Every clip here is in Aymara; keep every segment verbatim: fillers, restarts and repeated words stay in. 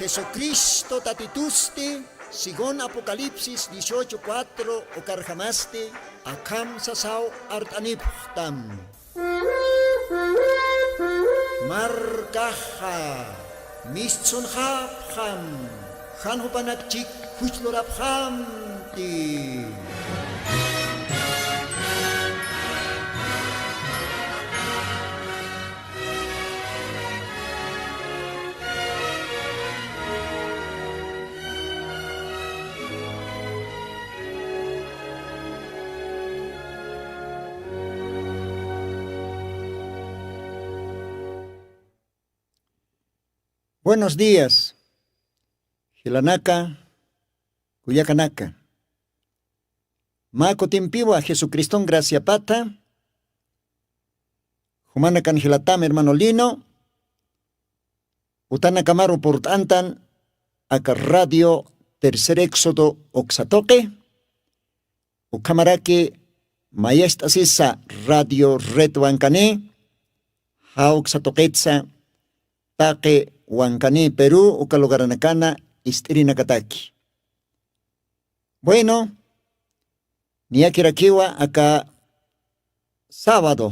Jesucristo Tatitusti, según Apocalipsis dieciocho cuatro, ukarjamasti akham sasaw art'anipxtam. Markaxa mistsunxapxam, jan jupanakchik juchlurapxamti. Buenos días, jilanaka, kullakanaka. Mä kutimpiwa Jesucriston graciapata, jumanakan jilatam hermano Lino, utanakamaru purt'antan aka radio Tercer Éxodo uksa tuqi, ukhamaraki mayast'asisa radio Red Wankani, jawksa tuqitsa taqi Wankani Perú uka lugaranakana ist'irinakataki. Bueno, niyakirakiwa aka sábado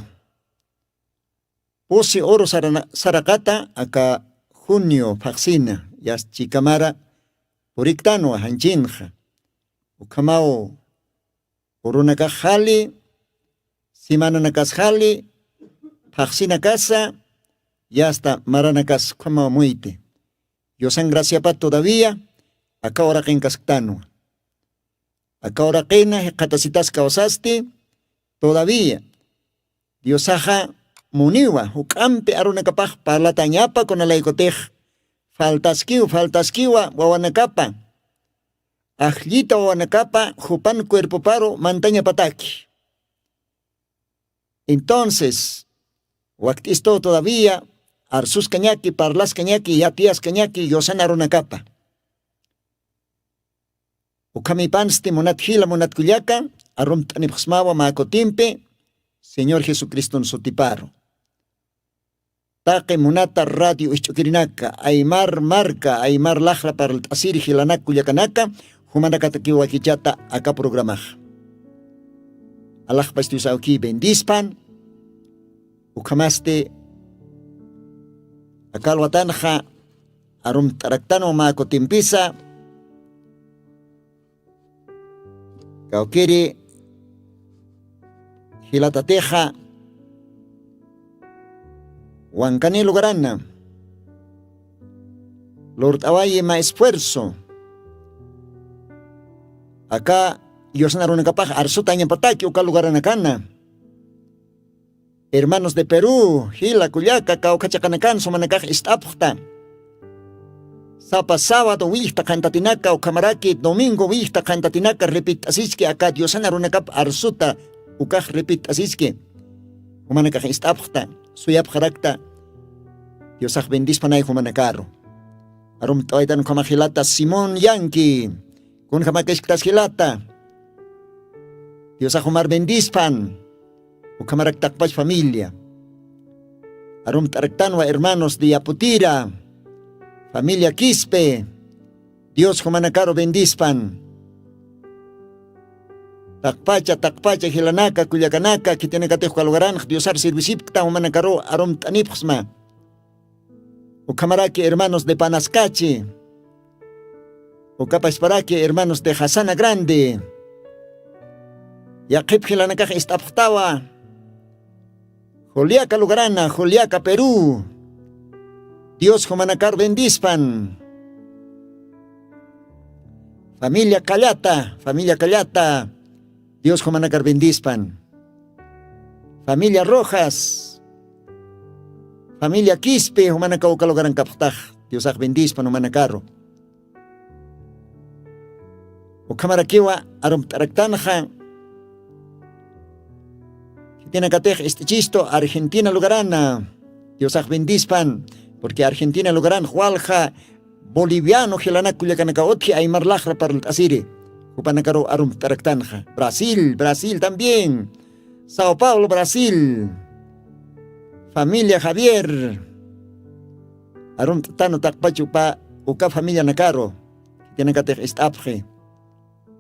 pusi uru sarana-, saraqata aka junio phaxsina, yasta chikamara puriktanwa janchinxa. Ukhamaw urunakax jali, semananakas jali, phaxsinakasa, yasta maranakas ukhamaw muyti. Diosan graciapat todavía aka uraqin kasktanwa. Aka uraqina jikxatasitas kawsasti, todavía Diosaxa muniwa juk'ampi arunakapax parlatañapa kunalaykutix faltaskiw, faltaskiwa wawanakapa, ajllita wawanakapa jupan cuerpoparu mantañapataki. Entonces, wakt'istu todavía arsuskañaki, parlaskañaki, yatiyaskañaki Diosan arunakapa. Ukhamipansti munat jila, munat kullaka, arumt'anipxsmawa mä kutimpi Señor Jesucriston sutiparu. Taqi munata radio isch'ukirinaka, aymar marka, aymar laxra parlt'asiri jilanak kullakanaka, jumanakatakiw wakichata aka programaxa. Alaxpach Dios awkiy bendispan, ukhamasti aka alwatanxa arumt'araktanwa mä kutimpisa, kawkiri jilatatixa Wankani lugarana lurt'awayi mä esfuerzo aka Diosan arunakapax arsutañapataki uka lugaranakana. Hermanos de Perú, jila kullaka, kawkhachaqanakan jumanakax ist'apxta. Sapa sábado willjta qhantatinaka, ukhamaraki domingo willjta qhantatinaka repett'asiski aka Diosan arunakap arsuta ukax repett'asiski. Jumanakax ist'apxta, suyapxarakta. Diosax bendispanay jumanakaru. Arumt'awaytan ukhama jilata Simón Yanqui. Kunjamakashktas jilata. Diosax jumar bendispan. Ukhamarak taqpach familia. Arumt'araktanwa hermanos de Yaputira, familia Quispe. Dios jumanakaru bendispan. Taqpacha, taqpacha jilanaka, kullakanaka, khitinakatix uka lugaranx Diosar sirvisipkta jumanakaru arumt'anipxsma. Ukhamaraki hermanos de Panascachi, ukapasparaki hermanos de Jasana Grande, yaqhip jilanakax ist'apxtawa. Juliaca lugarana, Juliaca, Perú. Dios jumanakar bendispan. Familia Callata, familia Callata, Dios jumanakar bendispan. Familia Rojas, familia Quispe, jumanakaw uka lugaran kapxtax, Diosax bendispan jumanakaru. Ukhamarakiwa arumt'araktanxa, khitinakatix ist'ichistu Argentina lugarana, Diosax bendispan, porque Argentina lugaranx walja boliviano jilanak kullakanakaw utji aymar laxra parlt'asiri, jupanakaruw arumt'araktanxa. Brasil, Brasil también. Sao Paulo, Brasil. Familia Javier. Arumt'tanu taqpach upa uka familianakaru, khitinakatix ist'apxi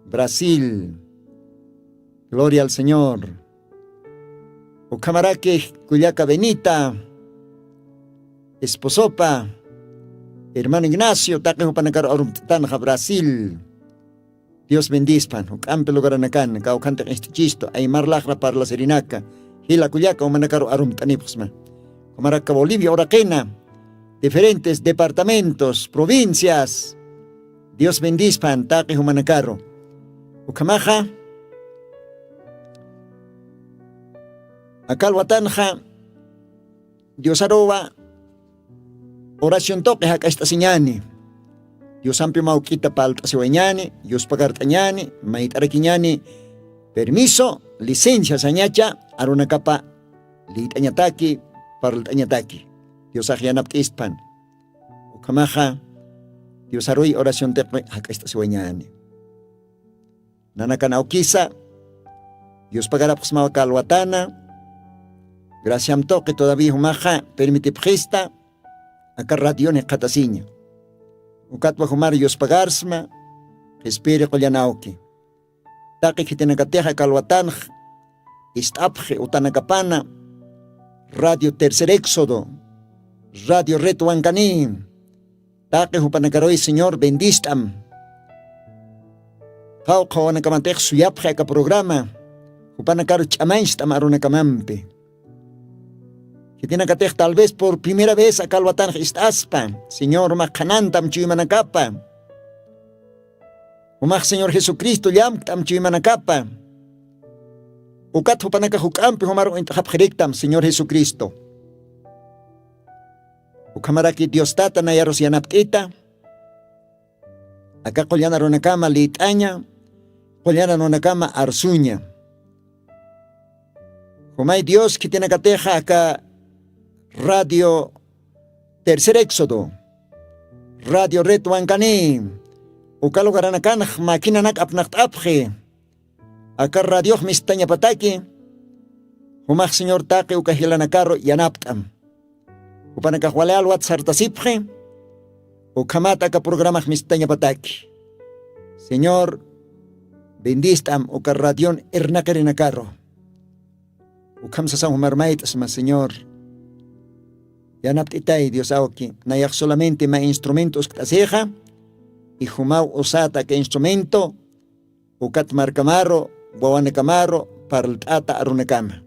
Brasil. Gloria al Señor. Ukhamaraki kullaka Benita, esposopa, hermano Ignacio, taqi jupanakaru arumt'tanxa Brasil. Dios bendispan juk'ampi lugaranakan kawkhantix ist'ichistu aymarlaxra parlasirinaka, jila kullaka umanakaru arumt'anipxsma. Ukhamaraka Bolivia uraqina, diferentes departamentos, provincias. Dios bendispan taqi jumanakaru. Ukhamaxa, aka alwatanxa Diosaruwa oración tuqi jak'acht'asiñani. Diosampi mawk'ita palt'asiwañani, yuspagart'añani, mayt'arakiñani permiso, licencia sañacha arunakapa lït'añataki, parlt'añataki. Diosax yanapt'istpan. Ukhamaxa, Diosaruy oración tuqi jak'acht'asiwañani. Nanakan awkisa, yuspagarapxsmawa aka alwatana. Graciam tuqi todavía jumaxa permitipxista aka radioni qhatasiña. Ukatwa jumar yuspagarsma, qhispiri qullan awki. Taqi khitinakatix aka alwatanx ist'apxi utanakapana, Radio Tercer Éxodo, Radio Red Wankani, taqi jupanakaruy Señor bendist'am. Qawqha wawanakamatix suyapxi aka programa, jupanakaru ch'amañcht'am arunakamampi. Khitinakatix tal vez por primera vez aka alwatanx ist'aspa, Señor, jumax qhanantam chuymanakapa. Jumax Señor Jesucristo llamkt'am chuymanakapa. Ukat jupanaka juk'ampi jumar uñt'xapxiriktam Señor Jesucristo. Ukhamaraki Dios Tata nayarus yanapt'ita. Aka qullan arunakama lït'aña, qullan arunakama arsuña. Jumay Dios khitinakatixa aka Radio Tercer Éxodo, Radio Red Wankani, uka lugaranakanx maquinanak apnaqt'apxi. Aka radiox mistañapataki, jumax Señor taqi uka jilanakaru yanapt'am. Jupanakax wali alwat sartasipxi, ukhamat aka programax mistañapataki. Señor, bendist'am uka radion irnaqirinakaru. Ukham sasaw jumar mayt'sma, Señor. Yanapt'itay Dios awki, nayax solamente mä instrumento uskt'asixa, y jumaw usata aka instrumento, ukat markamaru, wawanakamaru, parlt'ata arunakama.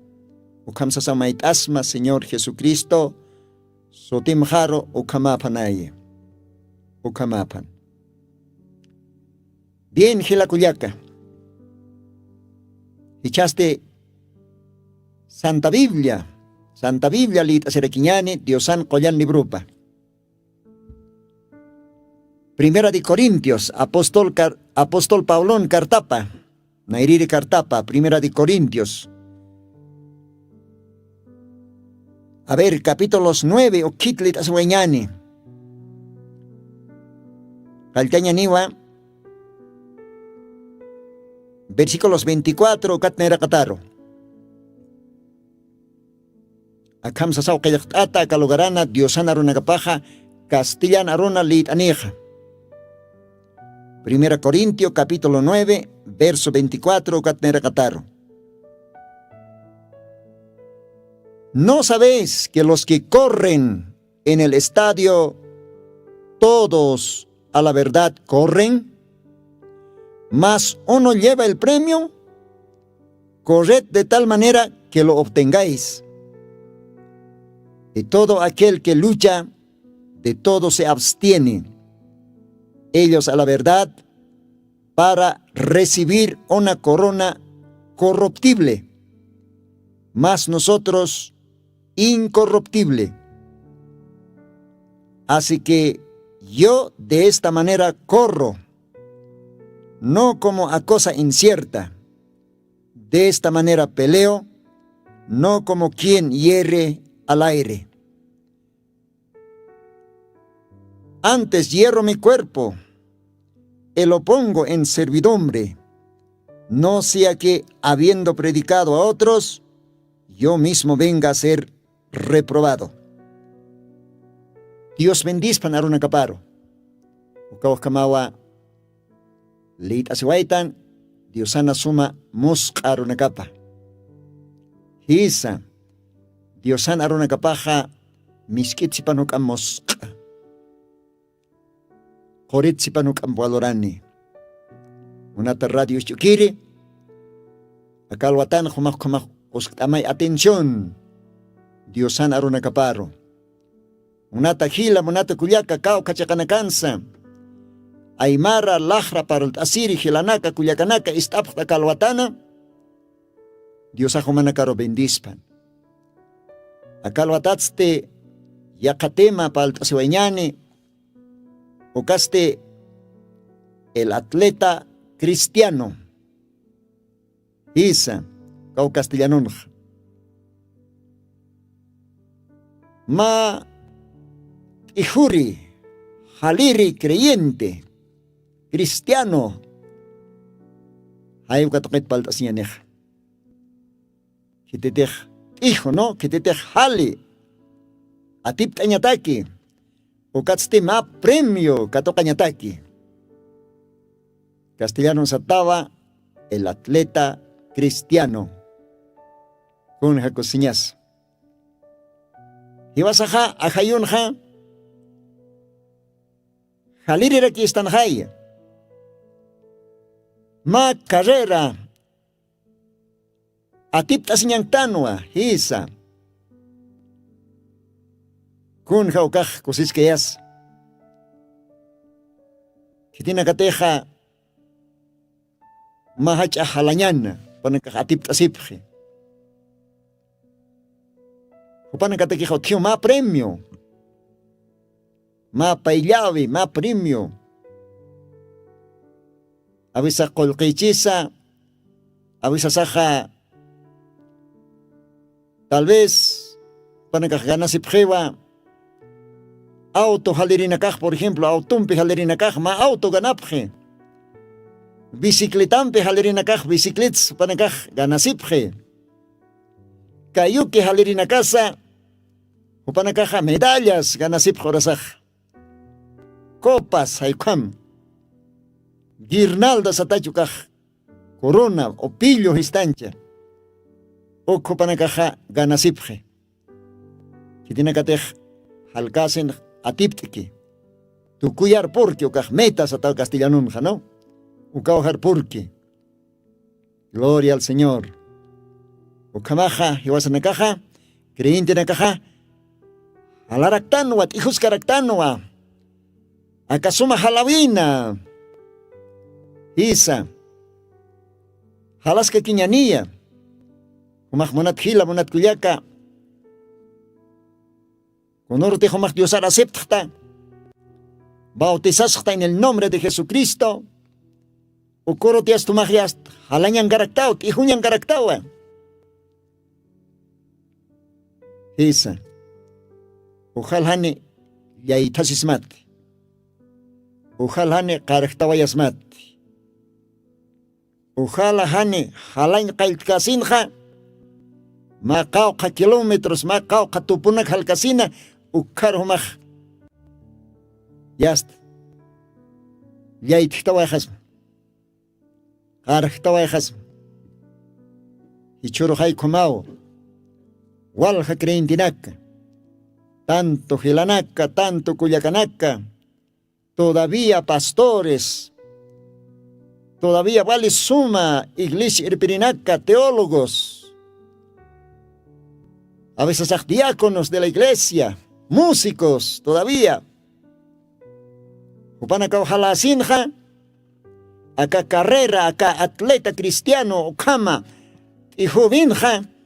Ukham sasa mayt'asma Señor Jesucristo sutimxaru, ukhamäphanay. Ukhamäphan. Bien, jila kullaka. Jichhasti Santa Biblia, Santa Biblia lït'asirakiñani Diosan qullan librupa. Primera de Corintios, apóstol car-, apóstol Pablon cartapa, nayriri cartapa, Primera de Corintios. A ver, capítulos nueve, ukhit lït'asiwañani. Qalltañaniwa, versículos veinticuatro, ukat nayraqataru. Akham sasaw qillqt'ata aka lugarana Diosan arunakapaxa, castellan aruna lït'anixa. Primera Corintio, capítulo nueve, verso veinticuatro, ukat nayraqataru. ¿No sabéis que los que corren en el estadio, todos a la verdad corren, mas uno lleva el premio? Corred de tal manera que lo obtengáis. Y todo aquel que lucha, de todo se abstiene. Ellos a la verdad, para recibir una corona corruptible, mas nosotros incorruptible. Así que yo de esta manera corro, no como a cosa incierta. De esta manera peleo, no como quien hierre al aire. Antes hierro mi cuerpo y lo pongo en servidumbre, no sea que, habiendo predicado a otros, yo mismo venga a ser reprobado. Dios bendispan arunakaparu. Uka ukhamawa lït'asiwaytan diosana suma musq'a runakapa. Jisa, diosana runakapaxa misk'it sipan juk'am musq'a, qurit sipan juk'am valorani. Munata radio isch'ukiri akalwatan jumaq jumaq uskt'amay atención diosana runakaparu. Munata jila munata kullaka kawkhachiqanakansa aymara laqra parlt'asiri jilanaka kullakanaka ist'apxta akalwatana. Diosax jumanakaru bendispan. Akalwatatsti yaqha tema parlt'asiwayñani. Ukasti el atleta cristiano. Jisa, kaw castellanunxa mä t'ijuri jaliri creyente cristiano. Jay uka tuqit palt'asiñanixa. Khititix t'iju no khititix jali atipt'añataki. Ukatsti mä premio katuqañataki. Castellanun satawa el atleta cristiano. Kun jakusiñas jiwasaxa ajayunxa jalirirakistanxaya. Mä carrera atipt'asiñanktanwa jisa. Kun jawkax kusiskayas khitinakatixa mä jach'a jalañana jupanakax atipt'asipxi. Jupanakatakix utjiw mä premio mä payllawi mä premio. Awisax qullqichisa awisasaxa tal vez panakax ganasipxiwa. Auto jalirinakax por ejemplo autompi jalirinakax mä auto ganapxi. Bicicletampi jalirinakax bicicletas panakax ganasipxi. Kayuki jalirinakasa jupanakaxa medallas ganasipxi urasax. Copas jaykham guirnalda satach ukax corona o pillo jistancha. Uk jupanakaxa ganasipxi. Khitinakatix jalkasin atipt'ki tukuyar purki ukax meta sataw castellanunxa no. Ukaw jar purki. Gloria al señor. Ukhamaxa jiwasanakaxa creyentenakaxa jalaraktanwa t'ixuskaraktanwa. Akasuma jalawina jisa jalaskakiñaniya. Jumax munat jila munat kullaka kunurutix jumax diosar aceptxta bautisaskta en el nombre de jesucristo. Ukurutiyas tumaxyast jalañankaraktaw t'ixuñankaraktawa. Jisa. Ujal jani llaythasismati. Ujal jani qarjtawayasmati. Ujala jani jalañ qalltkasinxa mä qawqha kilómetros mä qawqha tupunak jalkasina. Ukkharu jumax yasta llaythjtawayxasma. Qarjtawayxasma. Jichhuru jaykhumaw walja creyentenaka tanto jilanaka tanto kullakanaka todavía pastores todavía wali suma iglesia irpirinaka teólogos a veces diáconos de la iglesia músicos todavía jupanakaw jalasinxa aka carrera aka atleta cristiano ukhama t'ijubinxa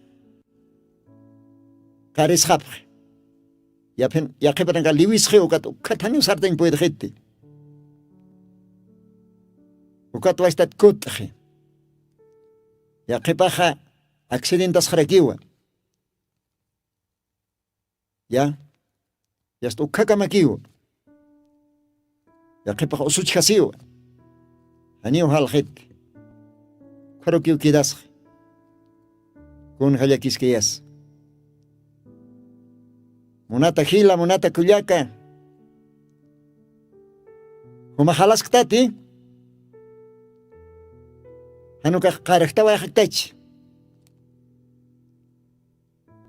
qarisxapxi. Yaqhipanaka liwisxiw ukat ukhataniw sartañ puedxiti. Ukat wastat kut'xi. Yaqhipaxa accidentasxarakiwa. Ya yasta ukhakamakiwa. Yaqhipax usuchjasiwa. Janiw jalxiti. Ukharukiw quedasxa. Kunja llakiskayasa munata jila munata kullaka. Uma jalasktati. Janukax qarjtawayxaktachi.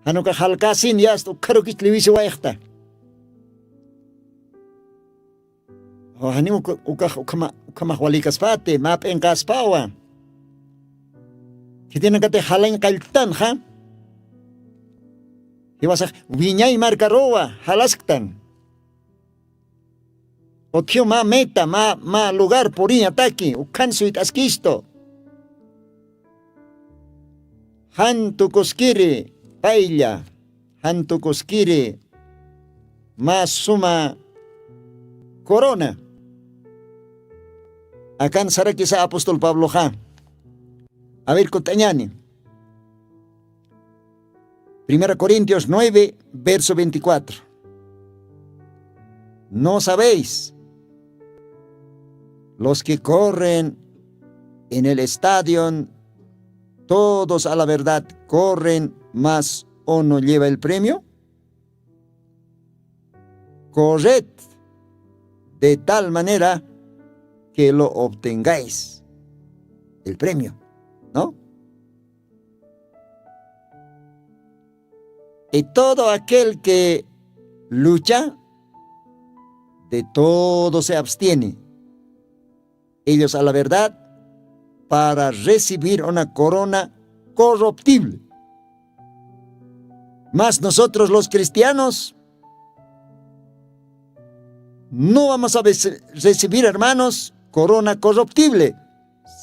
Janukax jalkasin yasta ukharukich liwisiwayxta. Janiw ukax ukhamax walikaspati mä p'inqaspawa. Khitinakatix jalañ qalltanxa. Jiwasax wiñay markaruwa jalasktan. Utjiw mä meta mä lugar puriñataki ukhan suyt'askistu. Jan tukuskiri paylla jan tukuskiri mä suma corona. Akan sarakisa apóstol pabloxa. Aver kut'añani. Primera corintios nueve verso veinticuatro. No sabéis los que corren en el estadio, todos a la verdad corren, mas uno lleva el premio. Corred de tal manera que lo obtengáis el premio, no? Y todo aquel que lucha de todo se abstiene, ellos a la verdad para recibir una corona corruptible. Mas nosotros los cristianos no vamos a recibir, hermanos, corona corruptible,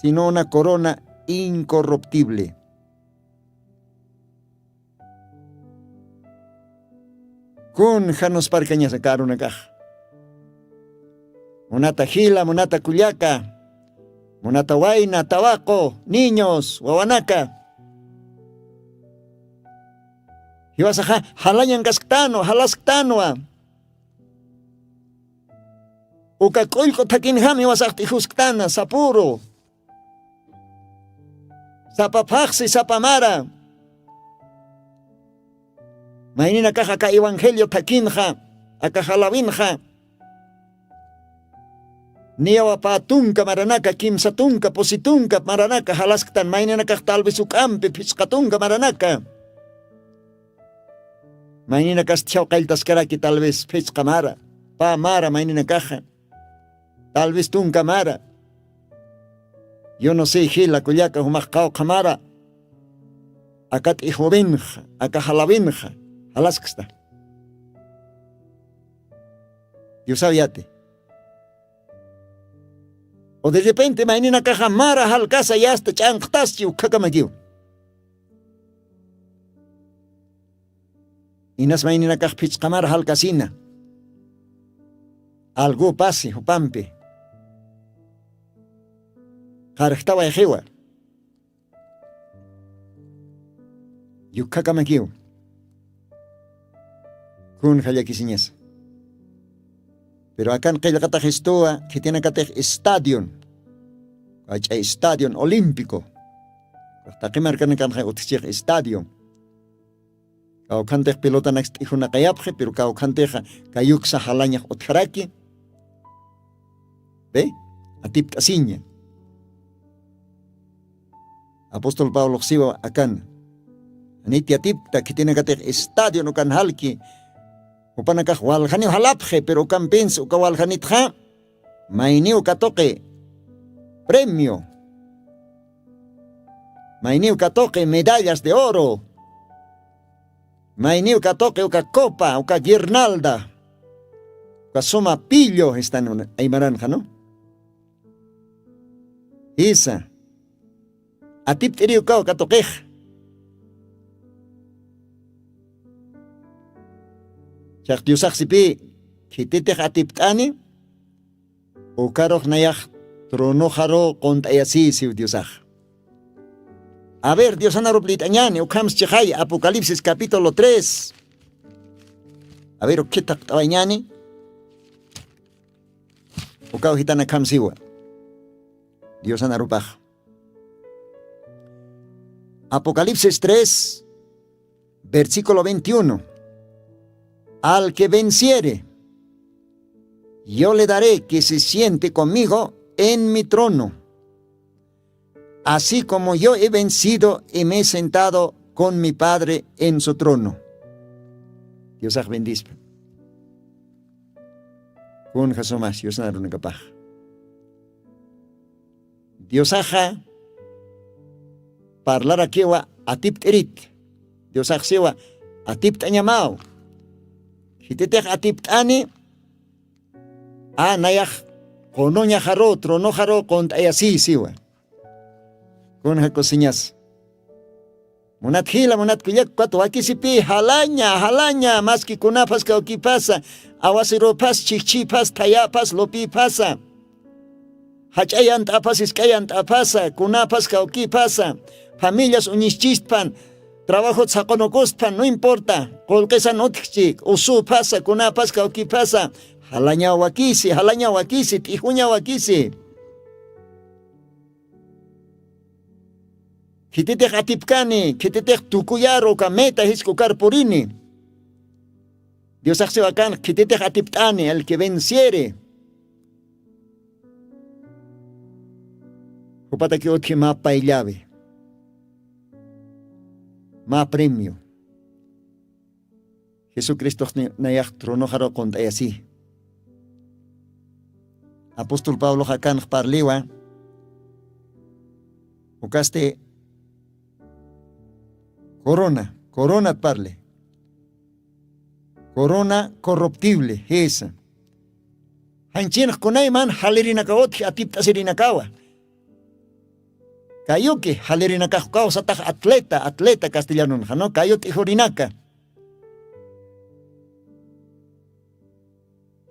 sino una corona incorruptible. Kun janusparkañasa karunakax? Munata jila munata kullaka, munata wayna tawaqu, niños wawanaka, jiwasaxa jalañankasktanu jalasktanwa. Uka k'ullk'u thakinjam jiwasax t'ijusktana sapuru. Sapa phaxsi sapa mara. Mayninakax aka evangelio thakinxa, aka jalawinxa, niyawa pä tunka maranaka kimsa tunka pusi tunka maranaka jalasktan mayninakax tal vez uk'ampi phichqa tunka maranaka. Mayninakasti jawqalltaskaraki tal vez phichqa mara, pä mara mayninakaxa, tal vez tunka mara, yo no sé jila kullaka jumax qawqha mara. Aka t'ijwawinxa aka jalawinxa jalasksta. Diosaw yati. O de repente mayninakaxa mara jalkasa yasta ch'anqtaschi ukkhakamakiw. Inas mayninakax phichqamar jalkasina. Algu pasi jupampi. Qarjtawayxiwa. Yukkhakamakiw. Kun jallakisiñasa. Pero akan qillqatax istuwa khitinakatix estadion. Kach'a estadion olimpico. Taqi markanakanxa utjchix estadion. Kawkhantix pelotanaks t'ijunaqayapxi pero kawkhantixa kayuksa jalañax utjaraki. Be, atipt'asiña. Apóstol pablox siwa akan, janit yatipta khitinakatix estadion ukan jalki. Jupanakax waljaniw jalapxi pero ukampins uka waljanitxa mayniw katuqi premio, mayniw katuqi medallas de oro, mayniw katuqi uka copa uka guirnalda, uka suma pillo jistan aymaranxa no. Jisa, atipt'iriw kaw katuqix. Chax diosaxsipï khititix atipt'ani ukarux nayax tronoxaru qunt'ayasïsiw diosax. A ver diosanarup lït'añani ukhams chixay apocalipsis capítulo tres. A ver ukhitaq t'awayñani. Ukaw jitana khamsiwa diosanarupax. Apocalipsis tres versículo veintiuno. Al que venciere Yo le daré que se siente conmigo en mi trono, así como yo he vencido y me he sentado con mi Padre en su trono. Diosax bendispa. Kun jasumas yusnarunakapax. Diosaxa parlarakiwa atipt'irit. Diosaxsiwa atipt'añamaw. Khititix atipt'ani a nayax qunuñaxaru tronoxaru qunt'ayasïsiwa. Kun jakusiñas. Munat jila munat kullak ukat wakisipi jalaña jalaña maski kunaphas kawkiphasa, awasiruphas chhijchhiphas thayäphas lupiphasa, jach'ayant'aphas isk'ayant'aphasa kunaphas kawkiphasa, familias uñischistpan, trabajot saqunukustpan no importa, qullqisan utjchi usuphasa kunaphas kawkiphasa, jalañaw wakisi jalañaw wakisi t'ijuñaw wakisi. Khititix atipkani khititix tukuyaru uka meta jisk'ukar purini. Diosaxsiwakan khititix atipt'ani el que venciere. Jupataki utji mä payllawi, mä premio. Jesucristoxni nayax tronoxaru qunt'ayasi. Apóstol pabloxa kanx parliwa ukasti corona coronat parli. Corona corruptible jisa. Janchinx kunayman jalirinakaw utji atipt'asirinakawa. Kayuki jalirinakax kawsatax atleta atleta castellanunxa no kayu t'ijurinaka.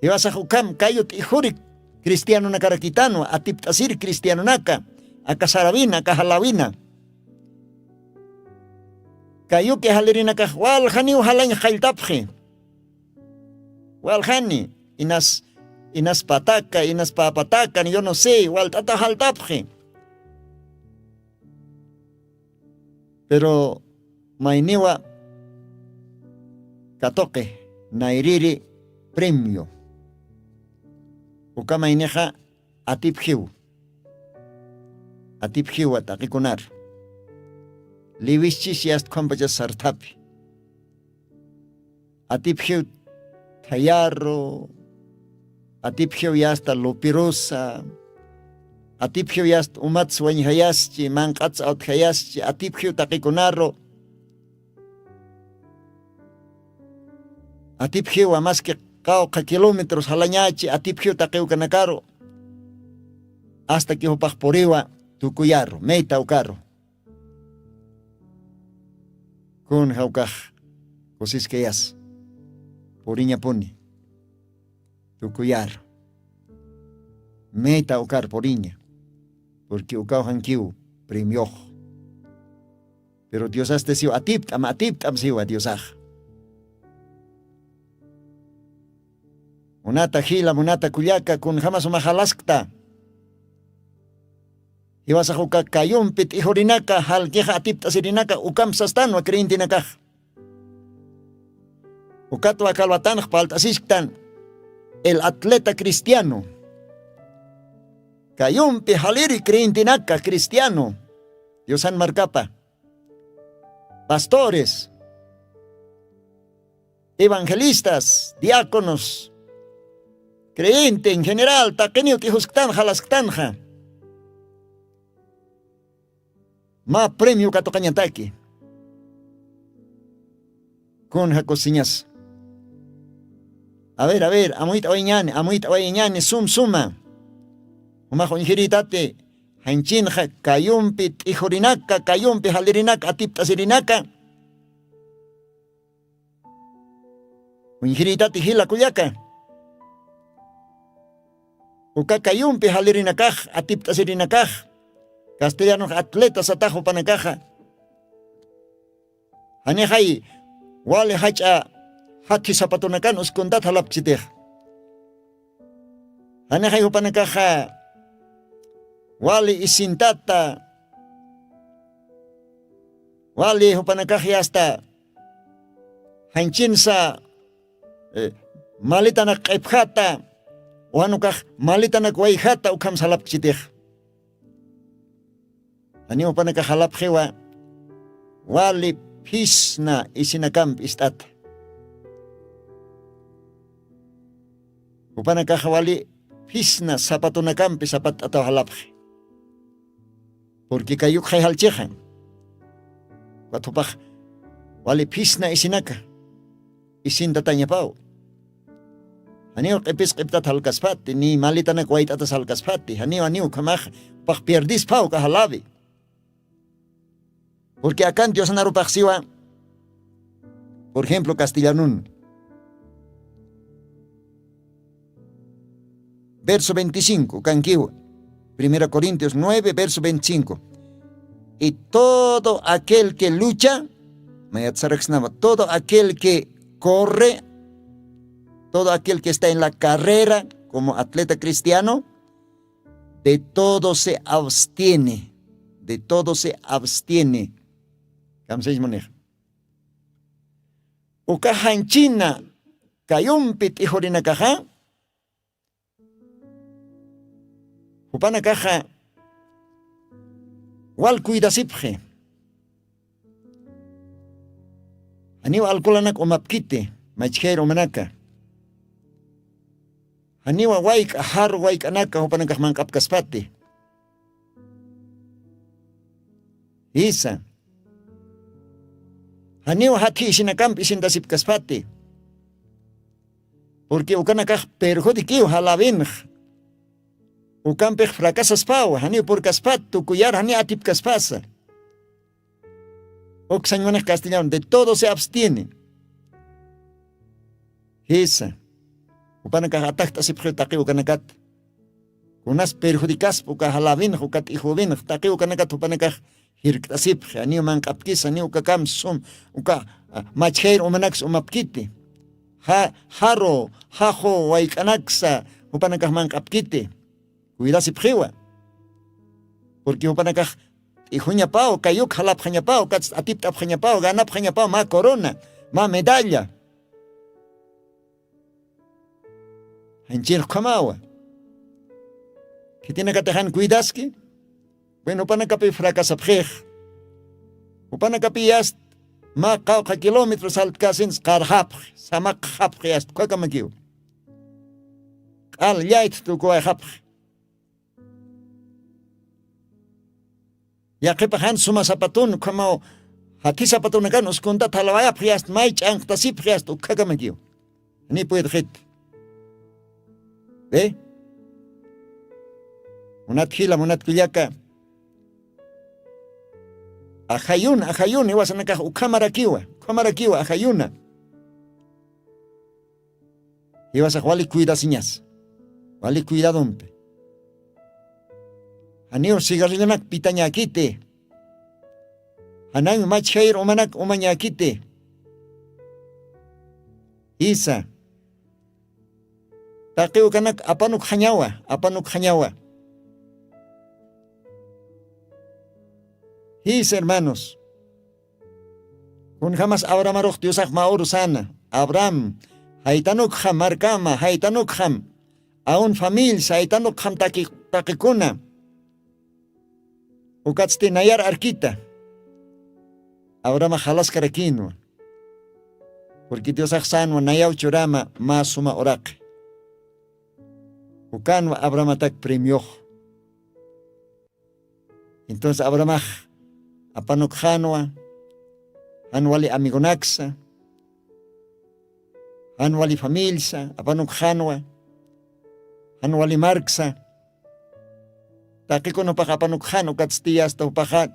Jiwasax ukham kayu t'ijuri cristianunakarakitanwa atipt'asiri cristianunaka, aka sarawina aka jalawina. Kayuki jalirinakax waljaniw jalañ jalltapxi. Waljani inas inas pataka inas papataka yo no sé walt'ata jaltapxi. Pero mayniwa katuqi nayriri premio. Uka maynixa atipjiw atipjiwa t'aqikunar liwischis yastkhwampacha sarthapi. Atipjiw thayaru atipjiw yasta lupirusa atipjiw yasta umatsa wañjayaschi manq'atsa awtjayaschi atipjiw taqikunaru. Atipjiwa maski qawqha kilómetros jalañachi atipjiw taqiwkanakaru. Asta kijupax puriwa tukuyaru mayta ukaru. Kun jawkax kusiskayas puriñapuni tukuyar meta ukar puriña. Purki ukaw jankiw premiox. Pero diosasti siw atipt'am atipt'am siwa diosax. Munata jila munata kullaka kunjama suma jalaskta. Jiwasax uka kayumpi t'ijurinaqa jalkixa atipt'asirinaka ukampi sastanwa creyentenakax. Ukatwa kalwatanx palt'asisktan el atleta cristiano. Kayumpi jaliri creyentenaka cristiano diosan markapa pastores, evangelistas, diáconos, creyente en general taqiniw t'ijusktana jalasktanxa. Mä premio katuqañataki. Kun jakusiñas? A ver a ver amuyt'awayñani amuyt'awayñani sum suma. Jumax uñjirïtati janchinxa kayumpi t'ijurinaka kayumpi jalirinaka atipt'asirinaka. Uñjirïtati jila kullaka. Uka kayumpi jalirinakax atipt'asirinakax castellanux atleta satax jupanakaxa. Janixay wali jach'a jathi sapatunakan uskuntat jalapkchitix. Janixay jupanakaxa wali isintata wali jupanakax yasta janchinsa malitanak q'ipjata Wanukax malitanak wayjata ukham salapkchitix. Janiw jupanakax jalapxiwa wali phisna isinakampi ist'ata. Jupanakax wali phisna sapatunakampi sapat'ataw jalapxi. Purqui kay yukxay jalchixan. Ukat jupax wali phisna isinaka isintatañapaw. Janiw q'ipis q'iptat jalkaspati ni malitanak wayt'atas jalkaspati janiw janiw ukhamax jupax pierdispaw uka jalawi. Purqui akan diosnarupaxsiwa. Por ejemplo castellanun verso veinticinco kankiwa. Primera corintios nueve verso veinticinco. Y todo aquel que lucha, mayatsaraksnama todo aquel que corre, todo aquel que está en la carrera como atleta cristiano, de todo se abstiene. De todo se abstiene. Kamsaychmunix. Uka janchina kayumpi t'ijurinakaxa jupanakaxa wal cuidasipxi. Janiw alcolanak umapkiti machjayir umanaka. Janiwa wayk'a jaru wayk'anaka jupanakax manq'apkaspati. Jisa. Janiw jatji isinakampi isintasipkaspati. Purqui ukanakax perjudikiw jalawinx. Ukampix fracasaspawa janiw purkaspat tukuyar janiw atipkaspasa. Uksañmanix castellano de todo se abstiene. Jisa. Jupanakax atajt'asipxi taqi ukanakat. Kunas perjudicaspa uka jalawinx uka t'ijüwinx taqi ukanakat jupanakax jirkt'asipxi janiw manq'apkisa janiw ukakam sum uka machjayir umanaksa umapkiti. Jaru jaxu wayk'anaksa jupanakax manq'apkiti. Cuidasipxiwa. Purqui jupanakax t'ijuñapaw kayuk jalapxañapaw kats atipt'apxañapaw ganapxañapaw mä corona mä medalla. Janchirxkhamawa. Khitinakatixan cuidaski. Bueno jupanakapi fracasapxix. Jupanakapi yast mä qawqha kilómetro saltkasins qarxapxi samaqxapxi yast ukhakamakiw. Q'al llaytht ukuwayxapxi. Yaqhipax jan suma sapatun ukhamaw jathi sapatunakan uskuntat jalawayapxi asta may ch'anqtasipxi asta ukhakamakiw. Ni puytxit. Be. Munat jila munat kullaka. Ajayuna ajayuna iwasanakax ukhamarakiwa ukhamarakiwa ajayuna. Jiwasax wali cuidasiñas wali cuidadumpi. Janiw cigarrillonak pitañäkiti. Janañw machjayir umanak umañäkiti. Jisa. Taqi ukanak apanukxañawa apanukxañawa. Jisa hermanos. Kunjamas abramarux diosax mä uru sana abraham jaytanukxam markama jaytanukxam. Aun familia jaytanukxam taqikuna. Ukatsti nayar arkita. Abrahamax jalaskarakinwa. Purqui diosax sanwa nayaw churama mä suma uraqi. Ukanwa abrahamatak premiox. Entonces abrahamax apanukxanwa jan wali amigonaksa jan wali familisa apanukxanwa jan wali marksa. Taqikun jupax apanukxan ukatstiyasta jupaxa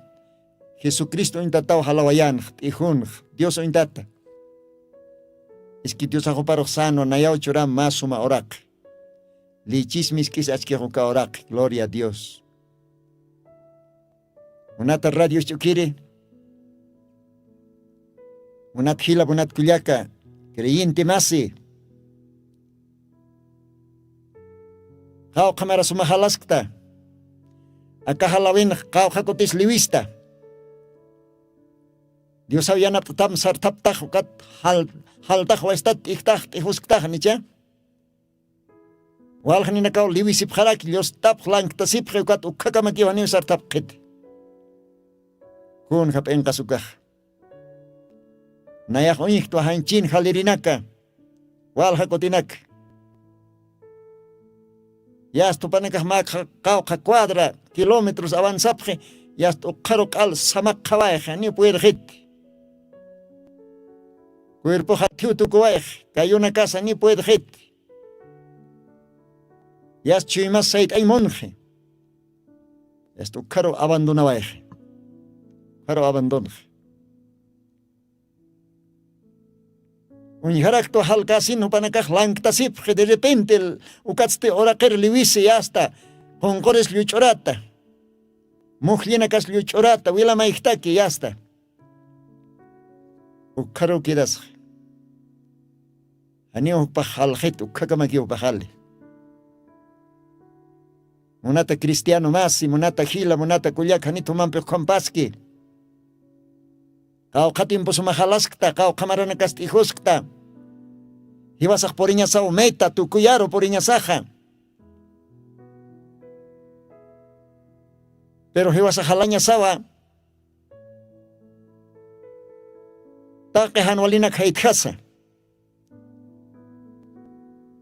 jesucristo uñtataw jalawayanx t'ijunx dios uñtata. Iski diosax juparux sänwa nayaw churam mä suma uraqi. Lichis misk'is achkix uka uraqi gloria a dios. Munata radio isch'ukiri munat jila munat kullaka creyente masi. Qawqha marasuma jalaskta aka jalawinx qawqha kutis liwista. Diosaw yanapt'atam sarthaptax ukat jaltaxwa istat t'ijtax t'ijusktaq nicha. Walxninakaw liwisipxaraki llustapx lanktasipxi ukat ukkhakamakiw janiw sartapxit. Kun jap'inqas ukax nayax uñjtwa janchin jalirinaka. Walja kutinaka yasta jupanakax mä qawqha cuadra kilómetros avanzapxi. Yasta ukxaru q'al samakxawayxi ni puedxit. Cuerpoxa thiw tukuwayxi kayunakasa ni puedxit. Yasta chuymas sayt'añ munxi. Yasta ukxaru abandonawayxi. Ukxaru abandonxi. Uñjaraktwa jalkäsin jupanakax lanktasipxi derrepente. Ukatsti uraqir liwisi yasta qunquris lluch'urata. Mujllinakas lluch'urata wilamayjtaki yasta. Ukxaruw quedasxa. Janiw jukpax jalxit ukkhakamakiw jukpaxali. Munata cristiano masi munata jila munata kullak janit jumampix ukhampaski. Qawqha tiempo suma jalaskta qawqha maranakas t'ikuskta. Jiwasax puriñasaw meta tukuyaru puriñasaxa. Pero jiwasax jalañasawa taqi jan walinak jaytjasa.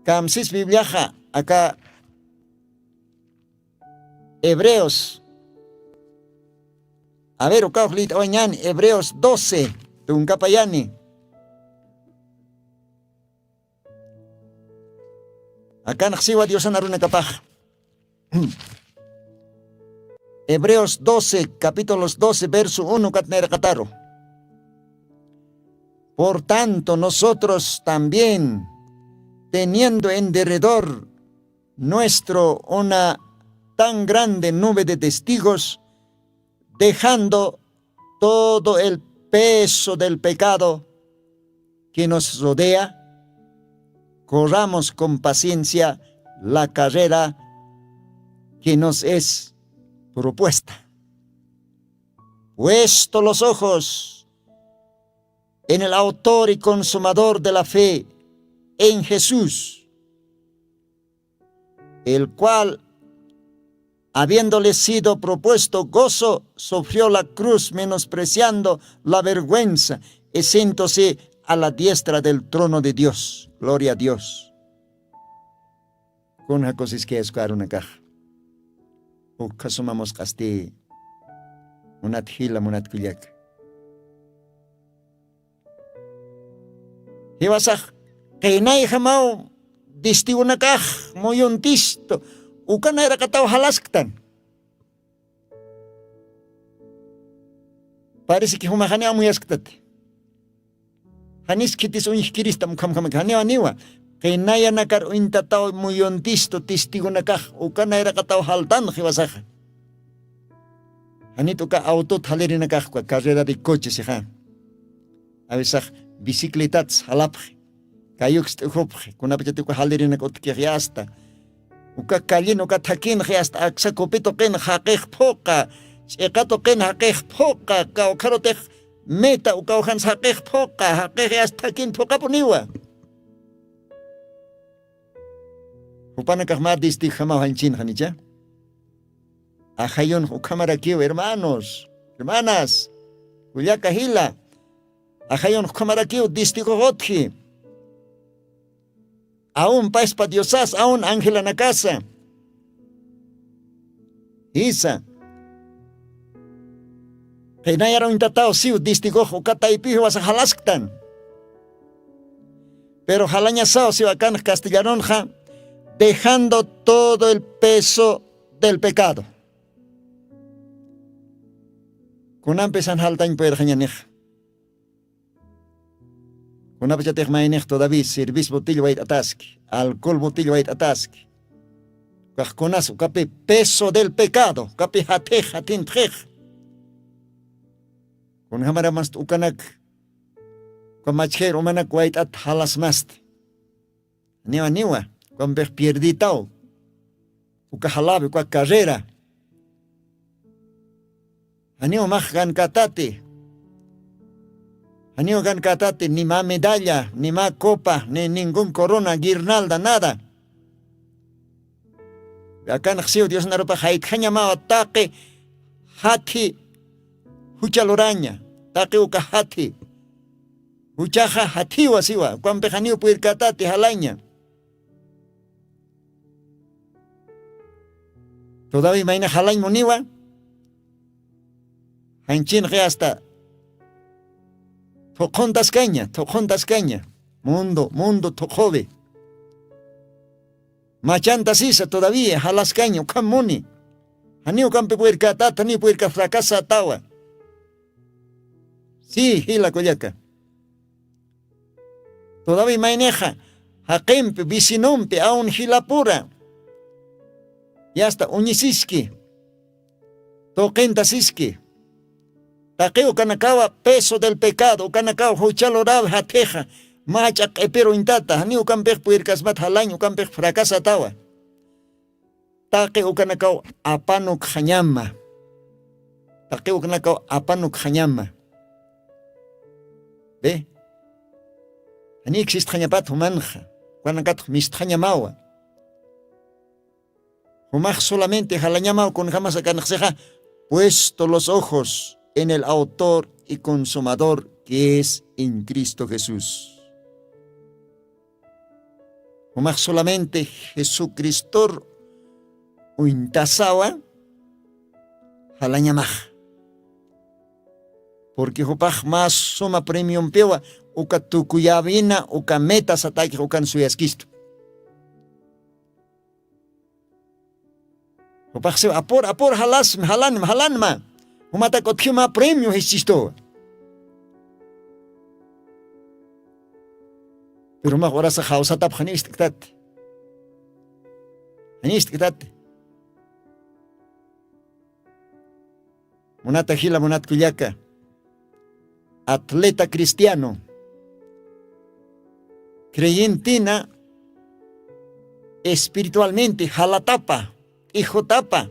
Kamsis bibliaxa aka hebreos. A ver ukaw liyt'awañani hebreos doce. Tunkapayani. Akanxsiwa diosan arunakapax hebreos doce capítulos doce verso uno katnayraqataru. Por tanto nosotros también, teniendo en derredor nuestro una tan grande nube de testigos, dejando todo el peso del pecado que nos rodea, corramos con paciencia la carrera que nos es propuesta. Puesto los ojos en el autor y consumador de la fe, en Jesús, el cual, habiéndole sido propuesto gozo, sufrió la cruz, menospreciando la vergüenza, y sentose a la diestra del trono de Dios. Gloria a Dios. Kun jakusiskayasku arunakax. Ukkhasuma musq'asti munat jila munat kullaka. Jiwasax qinayjamaw distigunakax muyuntistu uka nayraqataw jalasktan. Parisiki jumaxani amuyasktati. Janis khitis uñjkiristam ukhamkhamaki janiwa niwa. Qinayanakar uñtataw muyuntistu testigunakax uka nayraqataw jaltan jiwasaxa. Janit uka awtut jalirinakaxkwa carrera de coche sixa. Awisax bicicletats jalapxi kayuks t'ujupxi kunapachati uka jalirinak utkixi asta. Uka kallin uka thakinxi asta aksa kupi tuqin jaqix phuqa. Ch'iqa tuqin jaqix phuqa kawkharutix meta ukawjans jaqix phuqa jaqixi asta thakin phuqapuniwa. Jupanakax mä distikjamaw janchinxanicha. Ajayunx ukhamarakiw hermanos, hermanas, kullaka jila. Ajayunx ukhamarakiw distikux utji. Aun paspa diosas aun angelanakasa. Jisa. Qinayar uñtataw siw distikux uka taypiw jiwasax jalasktan. Pero jalañasaw siw akanx castellanonxa dejando todo el peso del pecado. Kunampisan jaltañ puerxañanix. Kunapachatix maynix todaví sirvis botill wayt'ataski alcohol botill wayt'ataski. Kaxkunas ukapi peso del pecado ukapi jatix jatintxix. Kunjamaramast ukanak uka machjir umanak wayt'at jalasmasti. Janiwa niwa ukampix pierditaw uka jalawi uka carrera. Janiw max gankatati. Janiw gankatati ni mä medalla ni mä copa ni ningún corona guirnalda nada. Akanxsiw diosnarupax jaytjañamawa taqi jatji jucha luraña, taqi uka jatji juchaxa jatjiwa siwa ukampixaniw puyrkatati jalaña. Tudawi mayna jalañ muniwa. Janchinxi asta thuqhuntaskaña thuqhuntaskaña. Mundo mundo thuqhuwi. Machanta sisa todavía jalaskaña ukham muni. Janiw kampi puwirkatata janiw puwirka fracasatawa. Si jila kullaka. Todavía maynixa jaqimpi vecinompi awn jilapura yasta uñisiski. Tuqinta siski. Taqi ukanakawa peso del pecado ukanakawa jucha lurawi jathixa. Mach'a q'ipiruñtata janiw ukampix puwirkasmat jalañ ukampix fracasatawa. Taqi ukanakaw apanukxañama. Taqi ukanakaw apanukxañama. Be janiksistxañapat jumanxa. Ukanakatx mistxañamawa. Jumax solamente jalañamaw kunjamasa kanxsixa puesto los ojos en el autor y consumador que es en cristo jesús. Jumax solamente jesucristor uñtasawa jalañamax. Purqui jupax mä suma premiompiwa uka tukuyäwina uka meta satakix ukan suyaskistu. Jupaxsiw apur apur jalasmi jalanma jalanma. Jumatak utjiw mä premio jischistuwa. Pero jumax urasa jawsatap janiw ist'ktati. Janiw ist'ktati. Munata jila munatkullaka atleta cristiano creyentina espiritualmente jalatapa t'ijutapa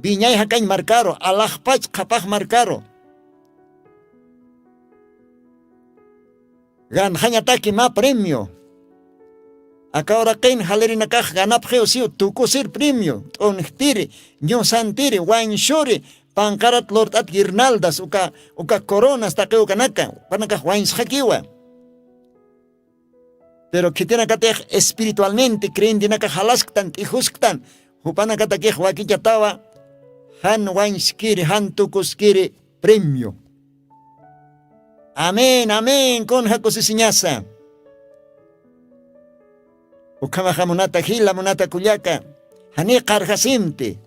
viñay jakañ markaru alaxpach qhapax markaru. Ganxañataki mä premio. Aka uraqin jalirinakax ganapxiw siw tukusir premio t'unjtiri ñusantiri wañsuri panqarat lurt'at guirnaldas uka uka coronas taqi ukanaka ukanakax wañsxakiwa. Pero khitinakatix espiritualmente creyentenakax jalasktan t'ijusktan jupanakatakix wakichatawa jan wañskiri jan tukuskiri premio. Amén amén kunja kusisiñasa. Ukhamaxa munata jila munata kullaka jani qarjasimti.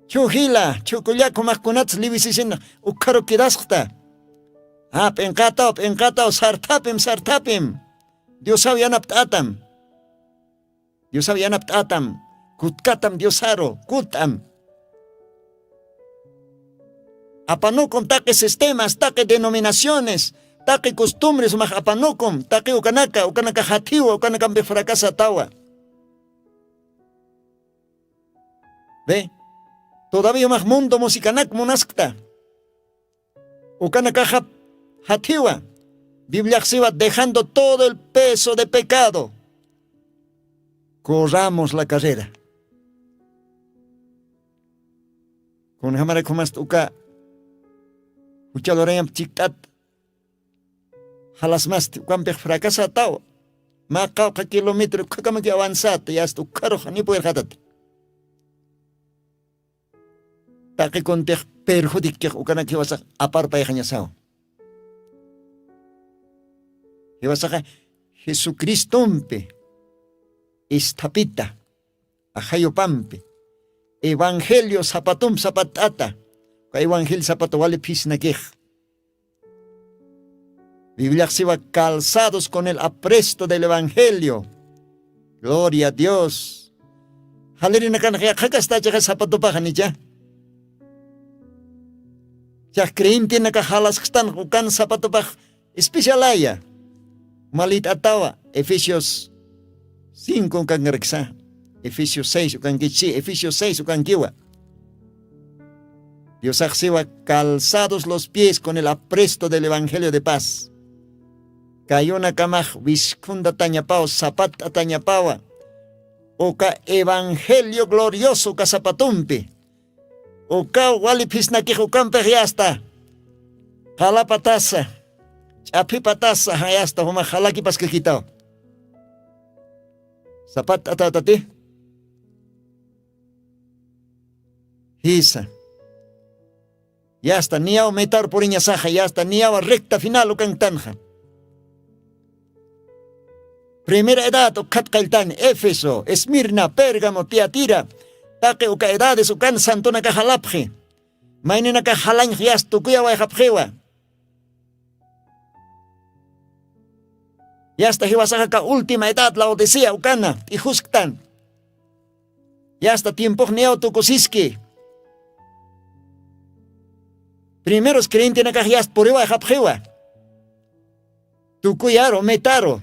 Chhu jila chhu kullaka jumaxkunatsa liwisisinx ukkharu quedasxta. A p'inqataw p'inqataw sarthapim sarthapim. Diosaw yanapt'atam. Diosaw yanapt'atam. Kutkatam diosaru kut'am. Apanukum taqi sistemas taqi denominaciones taqi costumbres umax apanukum taqi ukanaka ukanaka jathiwa ukanakampix fracasatawa. Ve. Todavía umax mundo musikanak munaskta. Ukanakaxap jathiwa bibliaxsiwa dejando todo el peso de pecado. Corramos la carrera. Kunjamarak jumasta uka juchalurañamp chikt'at jalasmasti ukampix fracasataw. Mä qawqha kilometro ukkhakamaki avanzata yasta ukkharux ni puwirxatati. Taqi kuntix perjudikix ukanak jiwasax aparpayxañasaw. Jiwasaxa jesucristompi isthapita ajayupampi evangelio sapatump sapatt'ata. Uka evangelio sapatu wali phisnakix. Bibliaxsiwa calzados con el apresto del evangelio. Gloria a dios. Jalirinakanax yaqhakasta achaxa sapatupaxa nicha. Chax creyentenakax jalaskstanx ukan sapatupax especialaya. Malit'atawa efesios cinco ukankaraksa. Efesios seis ukankichi efesios seis ukankiwa. Diosaxsiwa calzados los pies con el apresto del evangelio de paz. Kayunakamax wiskhundatañapaw, sapat'atañapawa. Uka evangelio glorioso uka sapatumpi. Uka wali phisnakix ukampix yasta. Qalapatasa, ch'aphipatasa, jayasta jumax jalakipaskakitaw. Sapat'atatati. Jisa. Yasta niyaw metar puriñasaxa, yasta niyaw recta final ukanktanxa. Primera edad ukhat qalltan, Éfeso, Esmirna, Pérgamo, Tiatira. Taqi uka edades ukan santunaka jalapxi. Mayninaka jalañx yasta tukuyawayxapxiwa. Yasta jiwasaxaka última edad Laodicea ukana t'ijusktan. Yasta tiempux niyaw tukusiski. Primeros creyentenakax yasta puriwayxapxiwa. Tukuyaru metaru.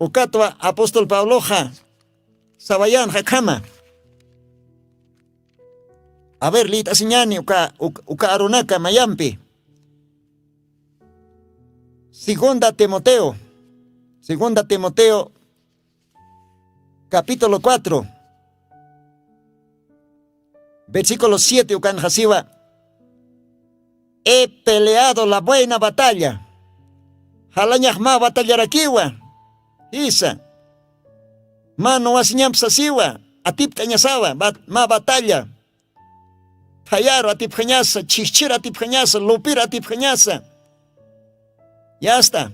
Ukatwa apóstol Pabloxa sawayan jakhama. A ver, lit'asiñani uka, uka, uka arunaka mayampi. Segunda Timoteo, Segunda Timoteo, capítulo cuatro, versículo siete, ukan jasiwa. He peleado la buena batalla. Jalañax mä batallarakiwa. Jisa. Mä nuwasiñamp sasiwa. Atipt'añasawa. Bat-, mä batalla. Thayaru atipjañasa, chhijchhir atipjañasa, lupir atipjañasa. Yasta.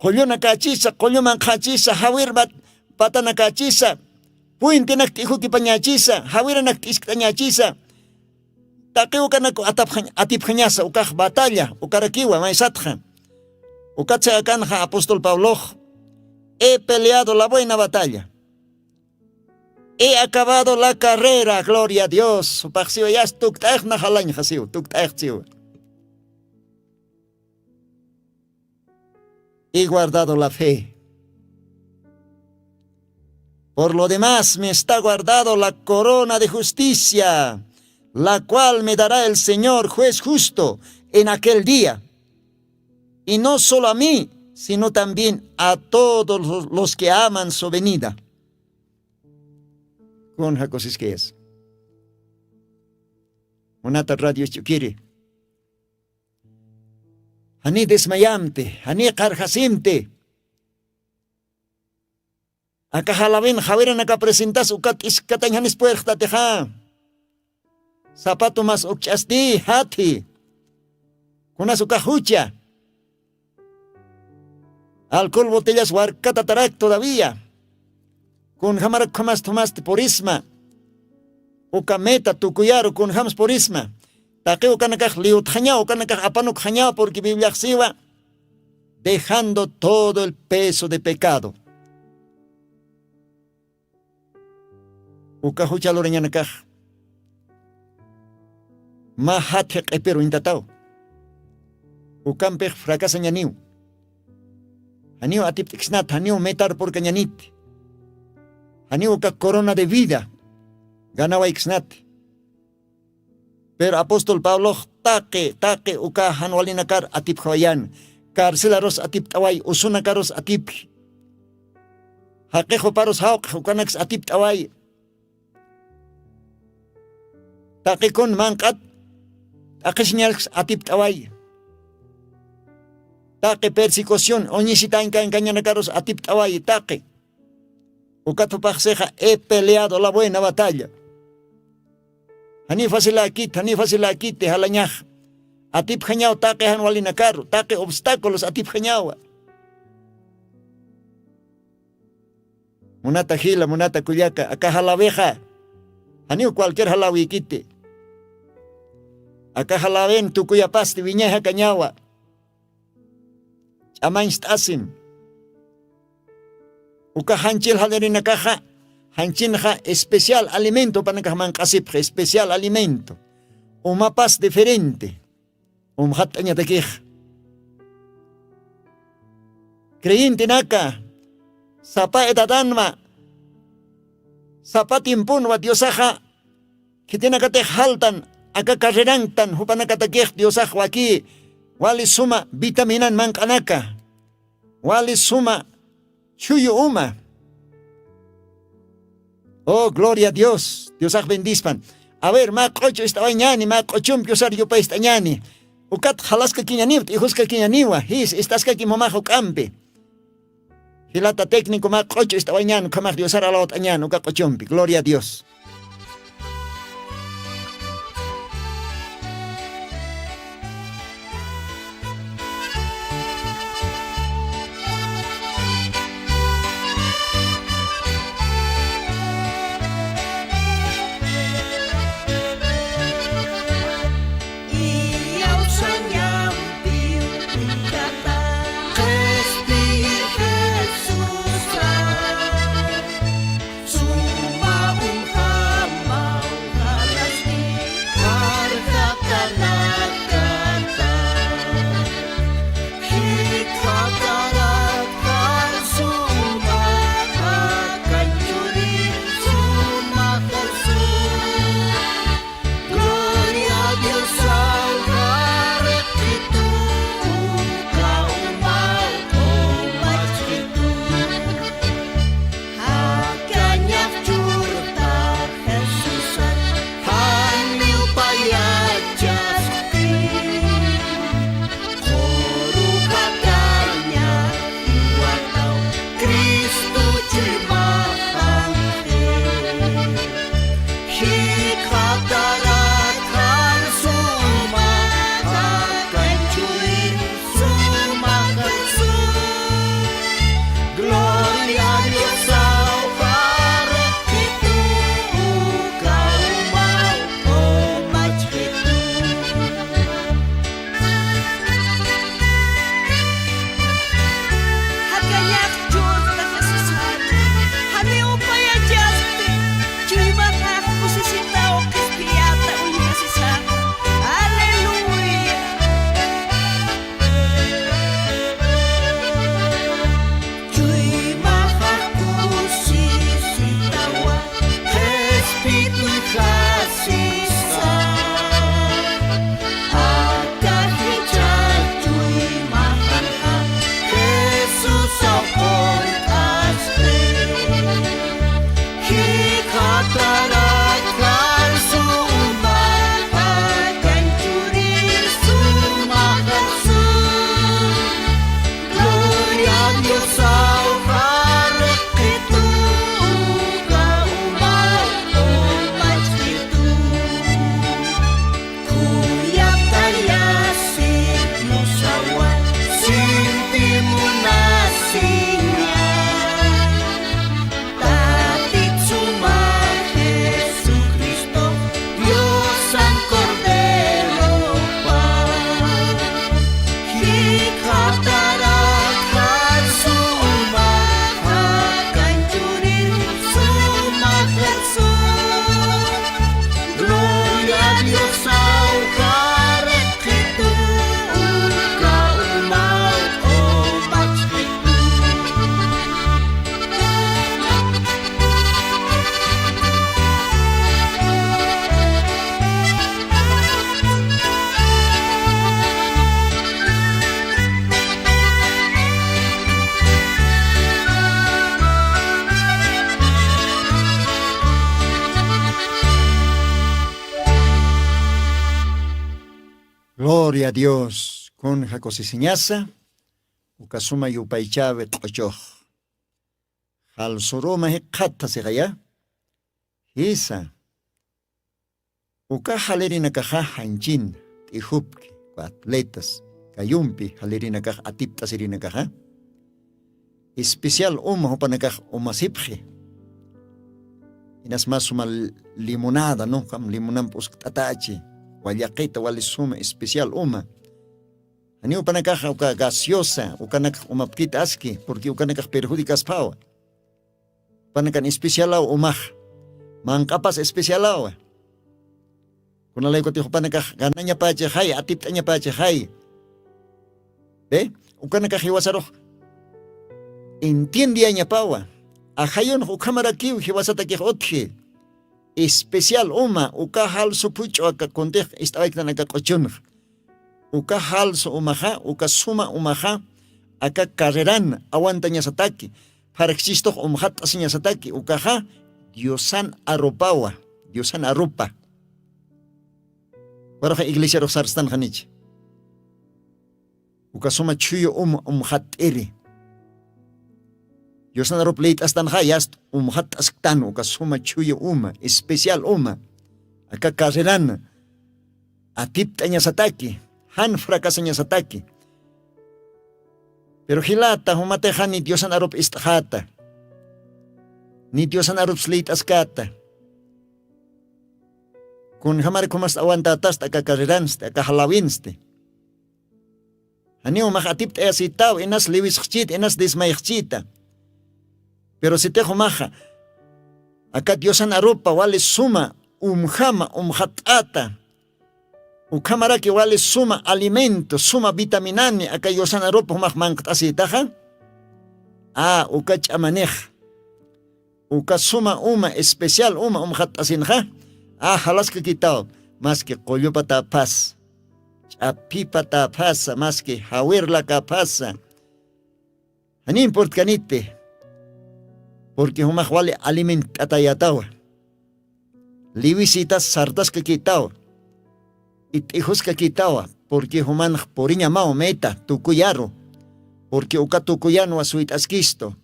Qullunakachisa, qullumanqhachisa, jawir bat-, patanakachisa, puintinak t'ijukipañachisa, jawiranak t'isktañachisa. Taqi ukanaku atapxañ-, atipxañasa, ukax batalla ukarakiwa maysatxa. Ukatsa akanxa apóstol Pablox, he peleado la buena batalla. He acabado la carrera, gloria a Dios. Upaxsiwa yasta tukt'ayxna jalañxasiw, tukt'ayxsiwa. He guardado la fe. Por lo demás, me está guardado la corona de justicia, la cual me dará el Señor juez justo en aquel día. Y no solo a mí, sino también a todos los, los que aman su venida. Kun jakusiskayas. Munata radio ch'ukiri. Jani desmayamti, jani qarjasimti. Aka jalawin jawiranaka presentas ukat iskatañ janis puerxtatixa. Sapatu mas ukch'asti, jati. Kunas uka jucha. Alcohol botellas warkatatarak todavía. Kunjamarak khamasti thumasti purisma. Uka meta tukuyaru kunjams purisma. Taqi ukanakax liwtxañaw, ukanakax apanukxañaw, porque Bibliaxsiwa, dejando todo el peso de pecado. Uka jucha lurañanakax mä jatji q'ipiru intataw. Ukampix fracasañaniw. Janiw atipt'iksnat, janiw metar purkañanit. Janiw uka corona de vida ganawayksnat. Pero apóstol Pablox taqi, taqi uka jan walinakar atipxawayan. Carcelarus atipt'away, usunakarus atipxi. Jaqix juparus jawq'ix ukanaks atipt'away. Taqi kun manq'at t'aqhisiñasks atipt'away. Taqi persecución, uñisitañ kankañanakarus atipt'away, taqi. Ukat jupaxsixa, he peleado la buena batalla. Jani faciläkit, jani faciläkiti jalañax. Atipjañaw taqi jan walinakaru, taqi obstáculos atipjañawa. Munata jila, munata kullaka, aka jalawixa. Janiw cualquier jalawikiti. Aka jalawin tukuyapasti wiñay jakañawa. Ch'amañcht'asim. Uka janchil jalarinakaxa, janchinxa especial alimento panakax manq'asipxi, especial alimento. Umapas diferente. Umxatt'añatakix. Creyentenaka, sapa edadanma, sapa tiemponwa Diosaxa, Khitinakatix jaltan aka carreranktan jupanakatakix diosax waki wali suma vitaminan manq'anaka, wali suma chhuyu uma. Oh, gloria a dios, diosax bendispan. A ver, mä q'uchu ist'awañani, mä q'uchumpi usar yupay ist'añani. Ukat jalaskakiñaniw, t'ijuskakiñaniwa jis istaskaki mumax uk'ampi. Jilata técnico mä q'uchu ist'awañan ukhamax diosar alawat'añan uka q'uchumpi, gloria a dios. Jakañax churta Jesusa, janiw payachasti. Quru jakaña jiwataw, Cristo chuymaxanxi. Jikxatarakxar suma, jakañ churir suma Jesús. Gloria a Dios, awjar qhitu, uka umaw umach qhitu. Jakañax churta Jesusan, janiw payachasti, chuymaxax kusisitaw qhispiyata uñjasisa. Aleluya. Chuymaxax kusisitawa, qhispitu jasisa. Aka jichha chuymaxanxa, Jesusaw qullq'asti. Jikxatarakxar suma, jakañ churir suma Jesús. Gloria a Dios, awjar qhitu, uka umaw umach qhitu. Khuyaptayasi, musawa, sinti munasiña. Tatit suma Jesucristo, Diosan Corderopa. Jikxatarakxar suma, jakañ churir suma Jesús. Gloria a Dios, awjar qhitu, uka umaw umach qhitu. Gloria a Dios, kunja kusisiñasa, uka suma yupaychäwi q'uchux. Jalsuruma jikxatta sixaya. Jisa. Uka jalirinakaxa janchin, t'ijupki, atletas, kayumpi jalirinakax atipt'asirinakaxa. Especial uma jupanakax umasipxi. Inas mä suma limonada, ¿no? Jam limonamp uskt'atachi, wallaqita wali suma especial uma. Janiw jupanakax uka gaseosa, ukanakax umapkit aski, porque ukanakax perjudicaspawa. Jupanakan especialaw umax, manq'apas especialawa. Kunalaykutix jupanakax ganañapächixay, atipt'añapächixay. ¿Ve? Ukanakax jiwasarux entiendeyañapawa. Ajayunx ukhamarakiw jiwasatakix utji. especial uma, uka jalsu phuch'u aka kuntix ist'awayktan aka q'uchunxa. Uka jalsu umaxa, uka suma umaxa, aka carreran awantañasataki, pharkchistux umxatt'asiñasataki ukaxa, diosan arupawa, diosan arupa. Waruxa iglesiarux sarstan janichi. Uka suma chhuyu uma umxatt'iri, diosan arup liyt'astanxa yast umxatt'asktan uka suma chhuyu uma especial uma, aka carrerana atipt'añasataki, jan fracasañasataki. Pero jilata jumatix jani diosan arup ist'xata, ni diosan arups liyt'askata. Kunjamar khumas awantatast aka carreransti aka jalawinsti. Janiw max atipt'ayasitaw inas liwisxchita inas dismayxchita. Pero sitix umaxa aka diosan arupa wali suma umjama umxatt'ata, ukhamaraki wali suma alimento suma vitaminani aka diosan arupa jumax manqt'asitaxa. A uka ch'amanix uka suma uma especial uma umxatt'asinxa, a jalaskakitaw, maski qullupataphas, ch'aphipataphasa maski jawirlakaphasa, jani importkaniti. Purqui jumax wali alimentt'atayatawa, liwisitas sartaskakitawa, it'ijuskakitawa. Purqui jumanx puriñamaw meta tukuyaru. Purqui uka tukuyanwa suyt'askistu,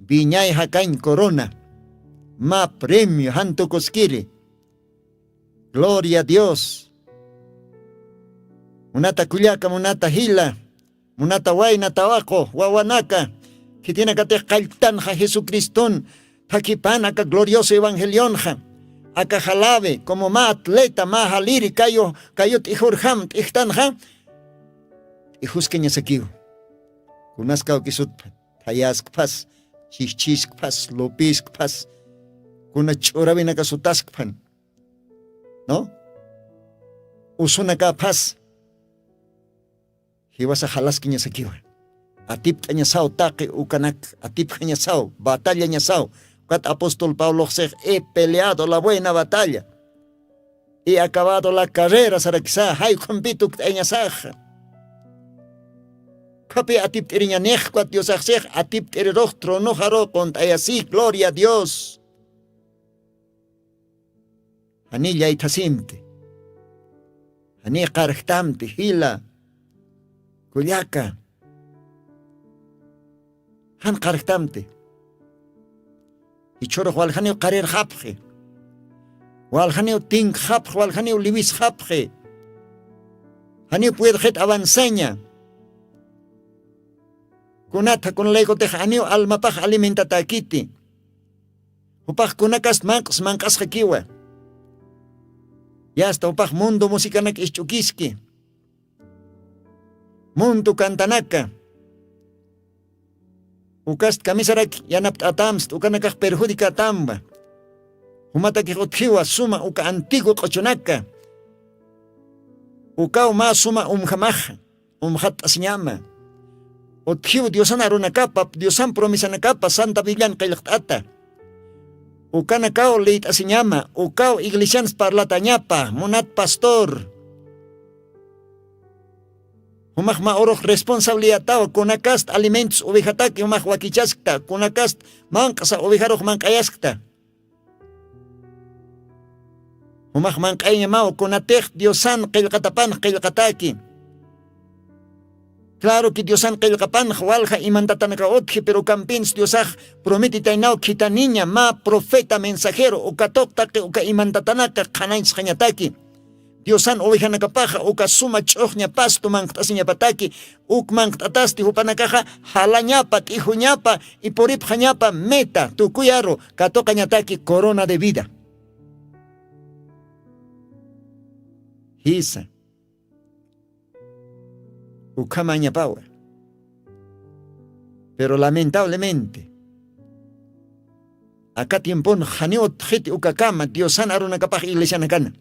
viñay jakañ corona, mä premio jan tukuskiri. Gloria a dios. Munata kullaka munata jila, munata wayna tawaqu wawanaka, khitinakatix qalltanxa jesucriston, thakhipan aka glorioso evangelionxa, aka jalawi como mä atleta mä jaliri kayu kayu t'ijurjam t'ijtanxa, t'ijuskañasakiw. Kunas kawkisutphan, thayaskphas, chijchiskphas, lupiskphas, kuna ch'urawinaka sutaskphan, no, usunakaphas. Jiwasa jalaskiñasakiwa. Atipt'añasaw taqi ukanak, atipjañasaw batallañasaw. Ukat apóstol pabloxsix he peleado la buena batalla, he acabado la carrera sarakisa jaykhumpi tukt'ayañasaxa. Ukhapi atipt'iriñanix ukat diosaxsix atipt'irirux tronoxaru qunt'ayasi gloria a dios. Jani llaythasimti, jani qarjtamti jila, kullaka, jan qarjtamti. Jichhurux waljaniw qarirxapxi, waljaniw tinkxapxi waljaniw liwisxapxi. Janiw puedxit avanzaña. Kunatha kunalaykutix janiw almapax alimentatäkiti. Jupax kunakast manq'us manq'asxakiwa. Yasta jupax mundo musikanak isch'ukiski, mundo cantanaka, ukast kamisarak yanapt'atamst ukanakax perjudicätamwa. Jumatakix utjiwa suma uka antiguo q'uchunaka, ukaw mä suma umjamaxa, umxatt'asiñama. Utjiw diosan arunakapa diosan promesanakapa santa biblian qillqt'ata. Ukanakaw liyt'asiñama ukaw iglesians parlatañapa munat pastor. Jumax mä urux responsabilidadtaw kunakast alimentos ovejataki jumax wakichaskta kunakast manq'sa ovejarux manq'ayaskta. Jumax manq'ayñamaw kunatix diosan qillqatapanx qillqataki. Claro que diosan qillqapanx walja imantatanaka utji pero ukampins diosax prometitaynaw khithaniña mä profeta mensajero uka tuqtaqi uka imantatanaka qhanañchsxañataki. Diosan ovejanakapaxa uka suma ch'uxña pastu manqt'asiñapataki, uk manqt'atasti jupanakaxa jalañapa t'ijuñapa ipuripxañapa meta tukuyaru katuqañataki corona de vida. Jisa, ukhamañapawa. Pero lamentablemente aka tiempon janiw utxiti ukakama diosan arunakapax iglesianakana.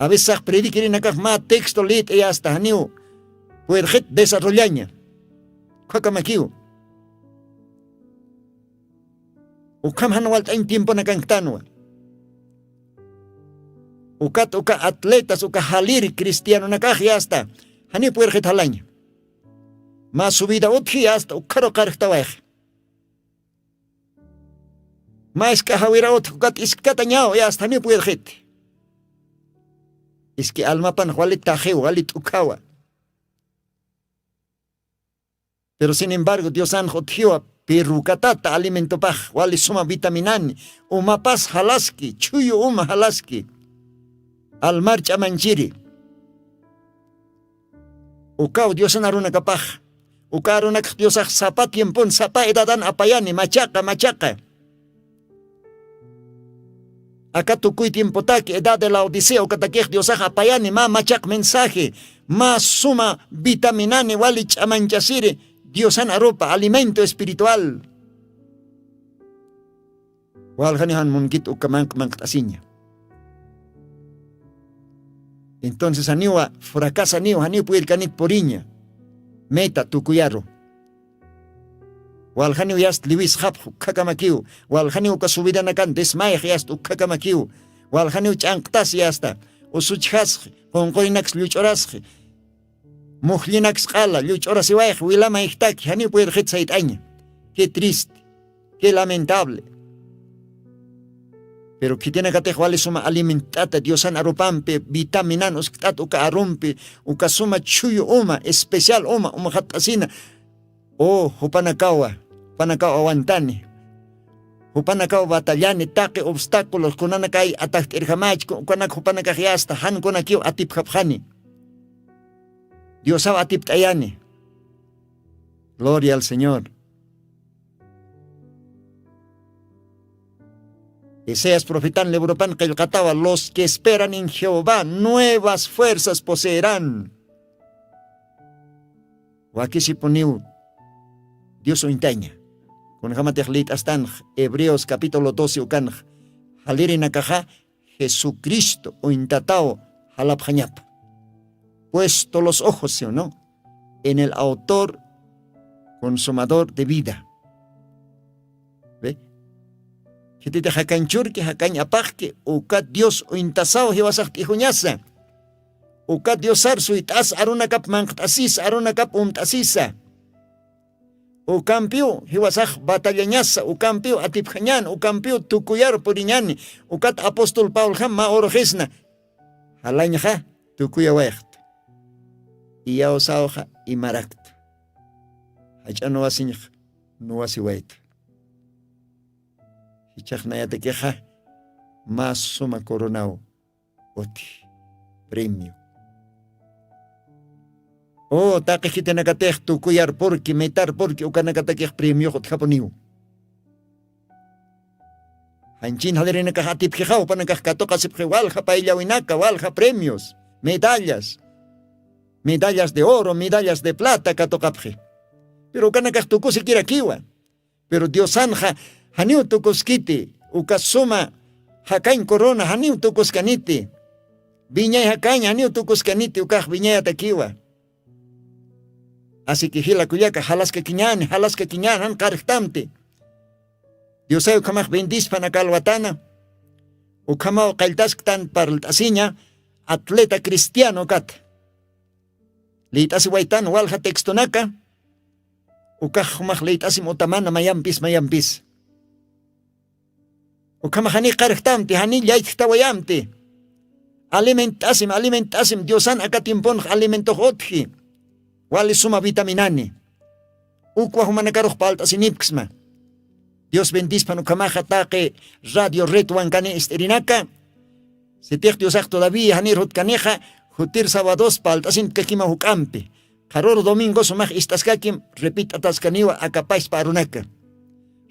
Avisax predikirinakax mä texto lït'ayasta janiw puedxit desarrollaña. Ukhakamakiw. Ukham jan walt'añ tiemponakanktanwa. Ukat uka atletas uka jaliri cristianonakax yasta janiw puwirxit jalaña. Mä subida utji yasta ukharu qarjtawayx. Mä isk'a jawira utji ukat iskkatañaw yasta janiw puwirxit. Iski almapan wali taxiw wali t'ukhawa. Pero sin embargo diosanx utjiwa pirrukatata alimentopax wali suma vitaminani umapas jalaski chhuyu uma jalaski. Almar ch'amanchiri. Ukaw diosan arunakapax uka arunakax diosax sapa tiempon sapa edadan apayani machaqa machaqa. Aka tukuy tiempotaki edad de laodicea ukatakix diosax apayani mä machaq mensaje mä suma vitaminani wali ch'amanchasiri diosan arupa alimento espiritual. Waljaniw jan munkit uka manq manqt'asiña. Entonces janiwa fracasaniw janiw puwirkanit puriña meta tukuyaru. Waljaniw yast liwisxapx ukkhakamakiw. Waljaniw uka subidanakan desmayx yast ukkhakamakiw. Waljaniw ch'anqtas yasta usuchjasxi qunqurinaks lluch'urasxi. Mujllinaks q'ala lluch'urasiwayx wilamayjtaki janiw puwirxit sayt'aña. Qué triste, qué lamentable. Pero khitinakatix wali suma alimentt'ata diosan arupampi vitaminan uskt'at uka arumpi uka suma chhuyu uma especial uma umxatt'asina. O jupanakawa jupanakaw awantani. Jupanakaw batallani taqi obstáculos kunanakay atajt'irjamach ukanak jupanakax yasta jankunakiw atipjapxani. Diosaw atipt'ayani. Gloria al señor. Isaías profetan libropan qillqatawa los que esperan en jehová nuevas fuerzas poseerán. Wakisipuniw dios uñtaña. Kunjamatix lït'astanx hebreos capítulo doce ukanx jalirinakaxa jesucristo uñtataw jalapxañapa. Puesto los ojos si no en el autor consumador de vida. Khititi jakañ churki jakañ apaxki ukat dios uñtasaw jiwasax t'ijuñasa. Ukat diosar suyt'as arunakap manqt'asisa arunakap umt'asisa. Ukampiw jiwasax batallañasa ukampiw atipjañan ukampiw tukuyar puriñani. Ukat apóstol paulxam mä uruxisna jalañxa tukuyawayxta. Iyawsawxa imarakta jach'a nuwasiñxa nuwasiwayta. Jichhaxnayatakixa mä suma coronaw uti premio. O taqi khitinakatix tukuyar purki metar purki ukanakatakix premiox utjapuniw. Janchin jalirinakax atipjixaw panakax katuqasipxi walja payllawinaka walja premios medallas medallas de oro medallas de plata katuqapxi. Pero ukanakax tukusikirakiwa. Pero diosanxa janiw tukuskiti uka suma jakañ corona janiw tukuskaniti. Viñay jakañ janiw tukuskaniti ukax viñayatakiwa. Asiki jila kullaka jalaskakiñani jalaskakiñani jan qarjtamti. Diosay ukhamax bendispan aka alwatana. Ukhamaw qalltasktan parlt'asiña atleta cristiano kata. Lït'asiwaytan walja textonaka. Ukax jumax lït'asim utamana mayampis mayampis. Ukhamax jani qarjtamti jani llaytjtawayamti. Alimentt'asim alimentt'asim diosan aka tiemponx alimentox utji. Wali suma vitaminani. Ukwa jumanakarux palt'asinipksma. Dios bendispan ukhamaxa taqi radio redwan kani ist'irinaka. Sitix diosax todavía janir jutkanixa jutir sabados palt'asinpkakima juk'ampi. Qharuru domingos jumax ist'askakim repit'ataskaniwa akapaspa arunaka.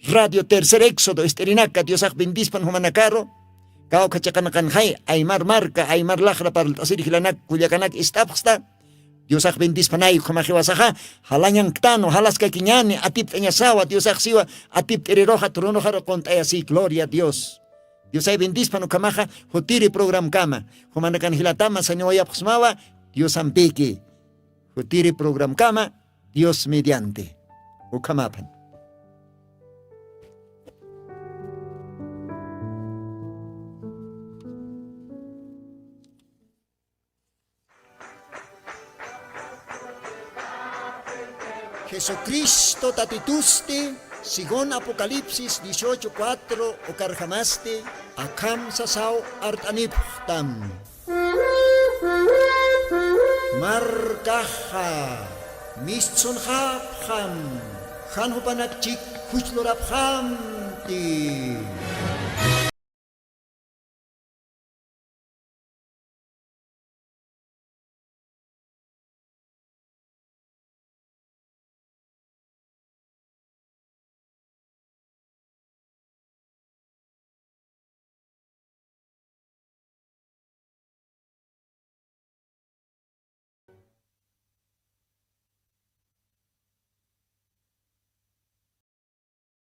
Radio tercer éxodo ist'irinaka diosax bendispan jumanakaru. Kawkha chiqanaqanxay aymar marka aymar laqra parlt'asir jilanak kullakanak ist'apxsta. Diosax bendispanay ukhamax jiwasaxa jalañanktanwa jalaskakiñani atipt'añasawa diosax siwa atipt'iriruxa turunuxaru qunt'ayasiy gloria a dios. Diosay bendispan ukhamaxa jutiri programkama. Jumanakan jilatama saniwayapxsmawa diosampiki. Jutiri programkama dios mediante. Ukhamaphan. Jesucristo Tatitusti, según Apocalipsis dieciocho cuatro, ukarjamasti, akham sasaw art'anipxtam. Markaxa mistsunxapxam, jan jupanakchik juchlurapxamti.